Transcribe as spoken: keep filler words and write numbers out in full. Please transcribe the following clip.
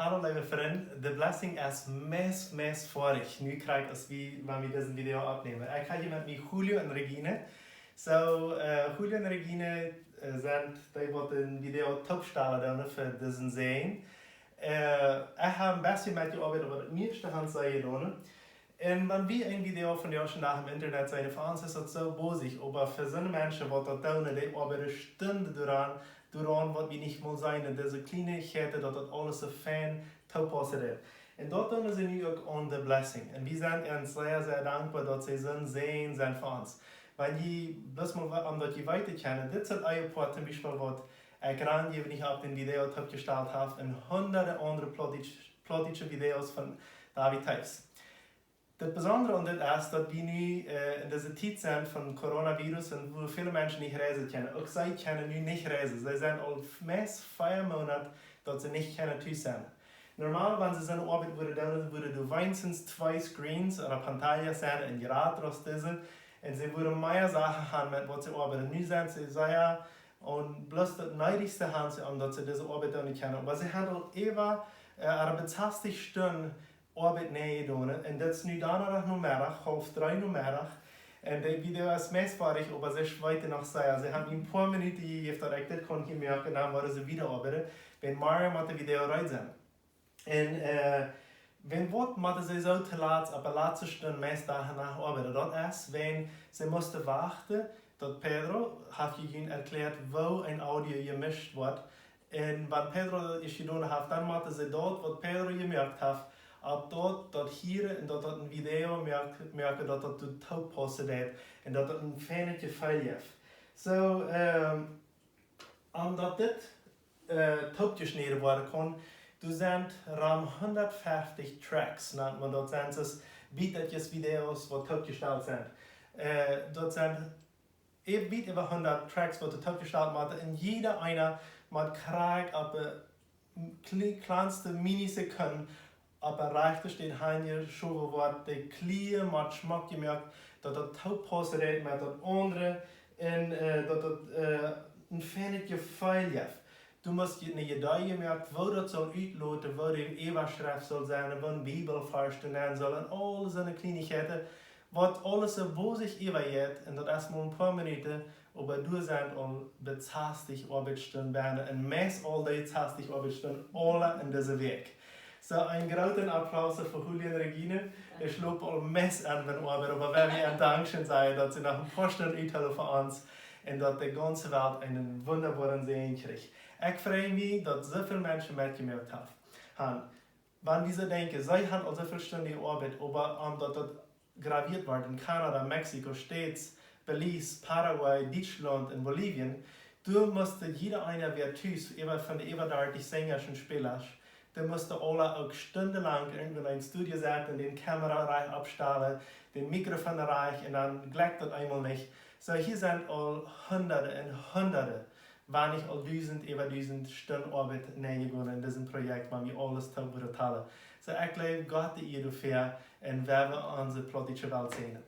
Hallo, leewe Frind. The Blessing es meist, meist foadich. Nu krakjt aus wie, wan wie dise Video oppnämen. Ekj hab hia met mie Julio un Regine. So, äh, Julio un Regine, äh, sent dee, waut de Video toopstalen doonen fa disen Säajen. Äh, ekj hab een bät met dee Oabeit, oba daut mieeschte han see jedonen. Un wan wie een Video von dee aul vondoag em Internet seenen, fa ons es daut soo bosich, oba fa soone Menschen, waut daut doonen, dee oabeiden Stunden doaraun, doaraun, waut wie nich mol seenen, un dise Kjlienichkjeiten, daut daut aules soo fein toopaussen deit. Un daut doonen see nu uk aun The Blessing. Un wie sent an sea, sea dankboa, daut see soon Säajen sent fa ons. Wan jie bloos mol wa-, om daut jie weeten kjennen, dit es daut Ehepoa toom Biespel, waut ekj ran jie nich opp dän Video toopjestalt hab, un hundade aundre plautdietsche, plautdietsche Videos von David Tapes. Daut Besondre aun dit es, daut wie nu, äh, en dise Tiet sent von Coronavirus un wua väle Menschen nich reisen kjennen. Uk see kjennen nu nich reisen. See sent aul f-, meist vea Moonat, daut see nich kjennen tus sennen. Normal, wan see soone Oabeit wudden doonen, wudden doa weinichstens twee Screens ooda pantallas sennen un jrata aus dise. Un see wudden mea Sachen han, met waut see oabeiden. Nu sent see sea, un bloos daut needichste han see, om daut see dise Oabeit doonen kjennen. Oba see han aul äwa, äh, äwa sastich Stunden Oabeit nenjedonen. Un daut es nu Donnadach Nomeddach, haulf dree Nomeddach. Un dee Video es meist foadich, oba see schweeten noch sea. See han mie een poa Minuten jejäft, daut ekj dit kunn hia moaken, un dan wudden see wieda oabeiden. Wan morjen mott daut Video reed sennen. Un, äh, wan waut motten see soo toolatst opp de latste Stund meist doano oabeiden. Daut es, wan see musten wachten, daut Pedro haft junt erkjläat, woo een Audio jemischt woat. Un wan Pedro daut ieescht jedonen haft, dan motten see daut, waut Pedro jemoakt haft, opp daut, daut hieren un daut daut een Video moak-, moaken, daut daut doa toopaussen deit un daut daut een feinet Jefeel jeft. So, ähm, om daut dit, äh, toopjeschnäden woaren kaun, doa sent rom hundatfeftich Tracks, nant maun daut, sent daut Bietkjes, Videos, waut toopjestalt sent. Äh, daut sent een bät äwa hundat Tracks, waut doa toopjestalt motten. Un jieda eena mott krakjt opp de kle-, kjlanste Minisekund opp de rajchte Städ hanjeschowen woat, de Kjlia mott schmock jemoakt, daut daut toopaussen deit met daut aundre un, äh, daut daut, äh, een feinet Jefeel jeft. Du motst je eene Iedee jemoakt, woo daut saul utloten, woo de Äwaschreft saul sennen, woo een Bibelvarsch doa nenn saul un aul soone Kjlienichkjeiten, waut aules soo bosich äwajeit, un daut es mau een poa Minuten, oba doa sent aul bie sastich Oabeitsstunden bennen, un meist aul dee sastich Oabeitsstunden aula en dise Wäakj. So, een grooten Applaus fa Julio un Regine. Ekj schlop aul meist en mien Oabeit, oba wie wellen an dankscheen sajen, daut see noch een poa Stunden uthoolen fa ons un daut de gaunze Welt eenen wundaboaren Säajen kjricht. Ekj frei mie, daut soo väl Menschen metjemoakt haft, han. Wan wie soo denkjen, see han aul soo väl Stunden jeoabeit, oba om daut daut gravieet woat en Kanada, Mexiko, States, Belize, Paraguay, Dietschlaunt un Bolivien, doa must jieda eena wia tus, äwa von de äwa dartich Senjasch un Spälasch, dee musten aula uk stundenlang irjentwua en een Studio setten, de Kamera rajcht oppstalen, de Mikrofon rajcht, un dan jlikjt daut eemol nich. So, hia sent aul hundade un hundade, wan nich aul dusent äwa dusent Stunden Oabeit nenjegonen en dit Projekt, wan wie aules toop wudden talen. So, ekj jleew, Gott de Ea doafäa, un wie wellen onse plautdietsche Welt säajnen.